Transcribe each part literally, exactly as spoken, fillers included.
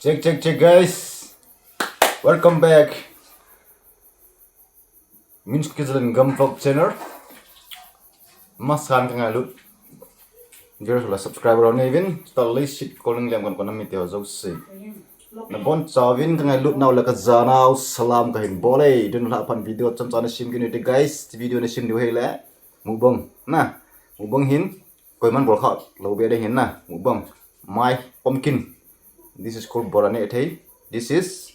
Check, check, check, guys. Welcome back. Min's Kitchen Gam Vlog Channel. Masan ka ngailut. Viewers le subscriber ho neivin, tali sit koling lem kan konami te ho jouse. Nabonchauvin ka ngailut nau le ka janau salam kahin bol e. Tun la pan video chomcha nasim kit u hite guys. Video nasim diu hile mukbang na. Mukbang hin koiman bol kha lou be ding hin na. Mukbang. My pumpkin. This is called borane thei. This is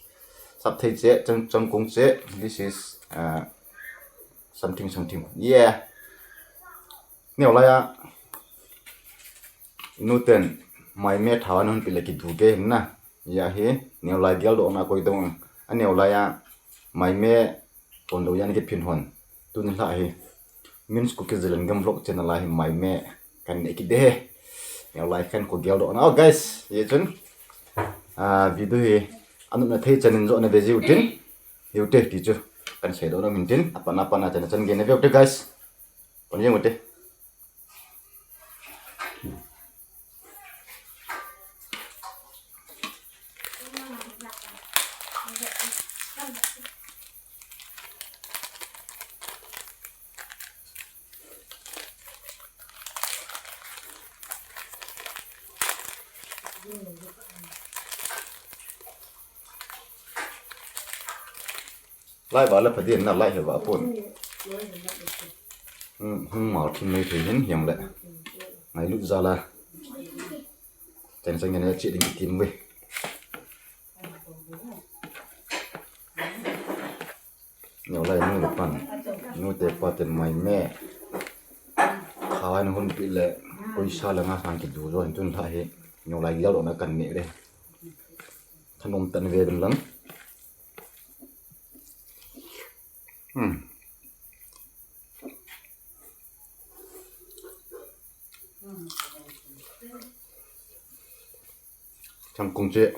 sap thei che, chang, changkong che. This is, uh, something, something. Yeah. Neo lai a. Nuten, mai me thawan hun pile kidu ke hin na. Ya hi, neo lai geldoh na koi dong. A neo lai a, mai me Kon do yan kiphin hon. Tun la hi. Min's Kitchen Gam Vlog Channel la hi mai me kan ne kit de he. Neo lai kan ko geldoh na. Oh, guys, ye chun. Ah, video hi. Anu na thei chan in jo na be jiu tin. Hiu te ti chu. Kan seidoh na min tin. Apan apan a chan chan ge na veu te, guys. Kon jeng u te. Lai va la pha din na lai he va pon. Hmm, hung mal khin mai thei hin hiang le. Ngailut jal a. Chang chang ne chi ding kitim ve. Neo lai nu le pan. Nu te pa ten mai me. Kha nu hun pi le. Koi sa le nga sang kidu jo hin tun tha hi. Neo lai geldoh na kan ne le. Thanom tan ve dun lang. Hmm. Changkong che.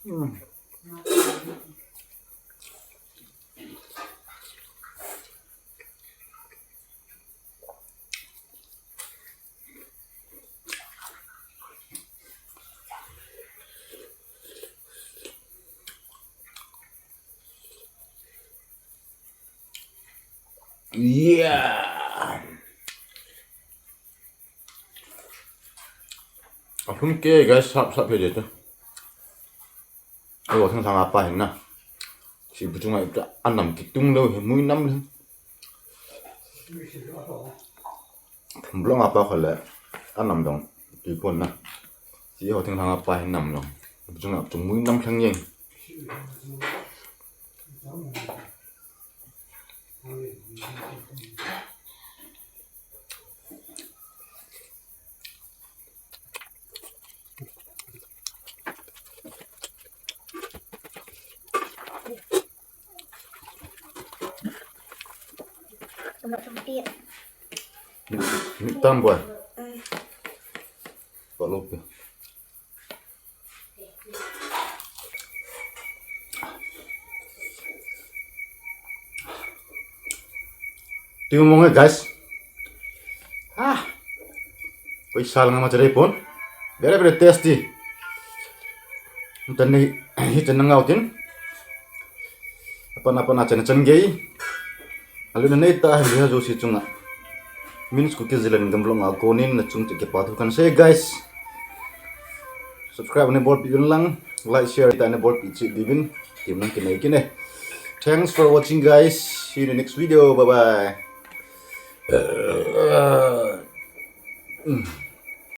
Hmm. Yeah. Aphun ke guys, sap sap he je tu. Ayo thang thang apa hin na. Si bu chunga ipta anam kitung lou he mui nam le. Blong apa khole anam dong tui pon na. Si ho thang thang apa hin nam dong. Bu chunga chung mui nam thang yeng. Tam boy. Palope. Tiu mong guys. Ah. Koi sal nga ma chere pon. Very, very tasty. Tani hi chan ngau tin. Apan apan a chan chan gei. Alu na nei ta hi ha jo si chunga. Min's Kitchen Gam Vlog a konin na chung te kipa thu kan sei guys. Subscribe ne bol pi lang, like share ta ne bol pi chi bibin. Tim nang kinai kine. Thanks for watching guys. See you in the next video. Bye bye.